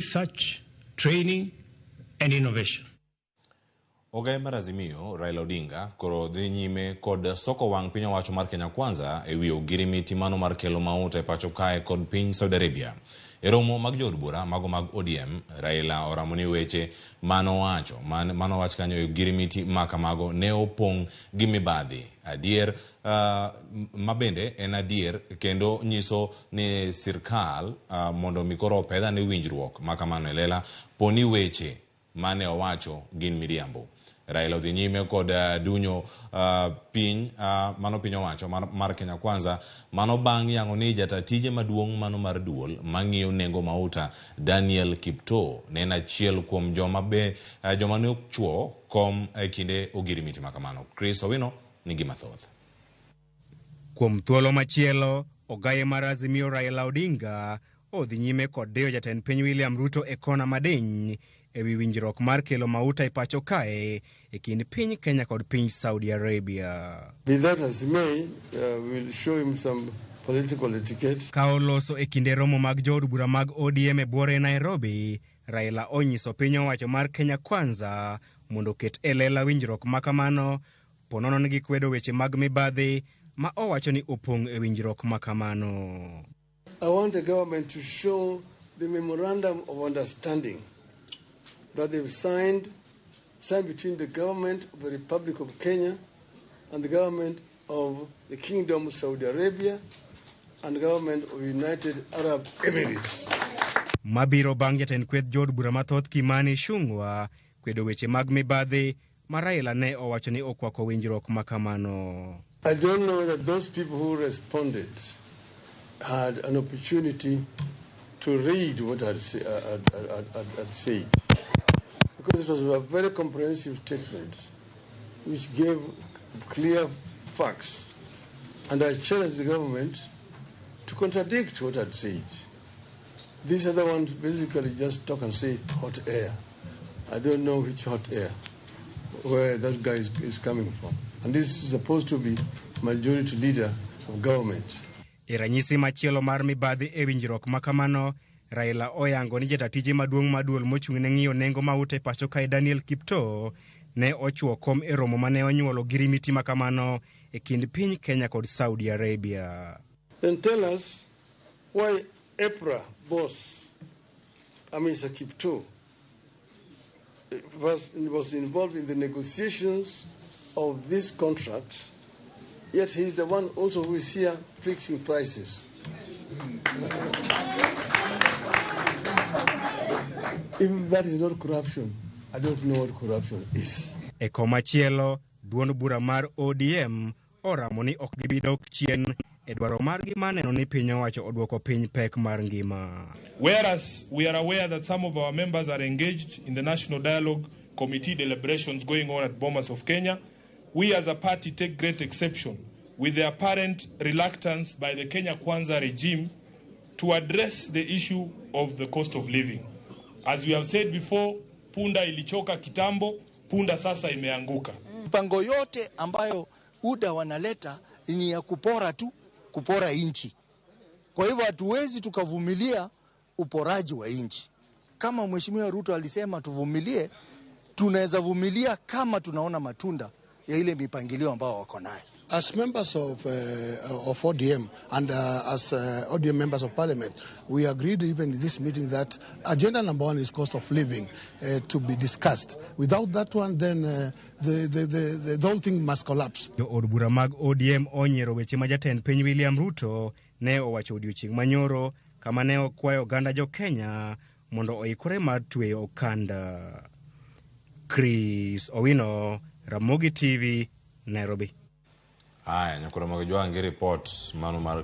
research, training, and innovation. Ogaye mar Azimio, Raila Odinga, koro dhi nyime kod soko wang' piny owacho mar Kenya Kwanza e wi ogirimiti mano mar kelo mauta e pacho kae kod piny Saudi Arabia. E romo mag jood bura mago mag ODM, Raila oramo ni weche manowacho manowach kanyo e ogirimiti ma kamago ne opong' gi mibadhi. Adier ma bende en adier kendo nyiso ni sirkal mondo mi koro opedhane winjruok ma kamano e lela po ni weche mane owacho gin miriambo. Raila odhi nyime kod dunyo piny mano piny owacho mar Kenya Kwanza mano bang' yango ni jata tije maduong' mano mar duol mang'iyo nengo mauta Daniel Kiptoo ne en achiel kuom joma be joma ne ochwo kom e kinde ogirimiti ma kamano. Chris Owino nigi mathoth. Kuom thuolo machielo, ogaye mar Azimio Raila Odinga odhi nyime kod diyo jatend piny William Ruto e kona madiny e wi winjruok mar kelo mauta e pacho kae e kind piny Kenya kod piny Saudi Arabia. Be that as may, we'll show him some political etiquette. Ka oloso e kinde romo mag jood bura mag ODM e buore Nairobi, Raila onyiso piny owacho mar Kenya Kwanza mondo oket e lela winjruok ma kamano ponono ni gikwedo weche mag mibadhi ma owacho ni opong' e winjruok ma kamano. I want the government to show the memorandum of understanding that they've signed between the government of the Republic of Kenya and the government of the Kingdom of Saudi Arabia and the government of United Arab Emirates. Mabiro bang' jatend kweth jood bura mathoth Kimani Ichung'wa kwedo weche mag mibadhi ma Raila ne owacho ni okwako winjruok ma kamano. I don't know whether those people who responded had an opportunity to read what I'd said, because it was a very comprehensive statement which gave clear facts, and I challenged the government to contradict what I'd said. These other ones basically just talk and say hot air. I don't know which hot air, where that guy is coming from. And this is supposed to be majority leader of government. E ranyisi machielo mar mibadhi e winjruok ma kamano, Raila oyango ni jata tije maduong' mar duol mochung' ne ng'iyo nengo mauta e pacho kae Daniel Kiptoo ne ochwo kom e romo mane onyuolo girimiti ma kamano e kind piny Kenya kod Saudi Arabia. Then tell us why EPRA boss, Mr. Kiptoo, was involved in the negotiations of this contract, yet he is the one also who is here fixing prices. If that is not corruption, I don't know what corruption is. E komachielo, duond bura mar ODM oramo ni ok gibi dok chien e dwaro margi mar neno ni piny owacho odwoko piny pek mar ngima. Whereas we are aware that some of our members are engaged in the National Dialogue Committee deliberations going on at Bomas of Kenya, we as a party take great exception with the apparent reluctance by the Kenya Kwanza regime to address the issue of the cost of living. As we have said before, punda ilichoka kitambo, punda sasa imeanguka. Mpango yote ambayo UDA wanaleta ni ya kupora tu, kupora inchi. Kwa hivyo hatuwezi tukavumilia uporaji wa inchi. Kama Mheshimiwa Ruto alisema tuvumilie, tunaweza vumilia kama tunaona matunda ya ile mipangilio ambao wako nayo. As members of ODM and as ODM members of parliament, we agreed even in this meeting that agenda number one is cost of living to be discussed. Without that one, then the whole thing must collapse. Jo od bura mag ODM onyiero weche ma jatend piny William Ruto ne owacho odiochieng' manyoro kama ne okwayo oganda jo Kenya mondo oikore mar tweyo okanda. Chris Owino, Ramogi TV, Nairobi. Aya, nyakoro mag jwangi report mano mar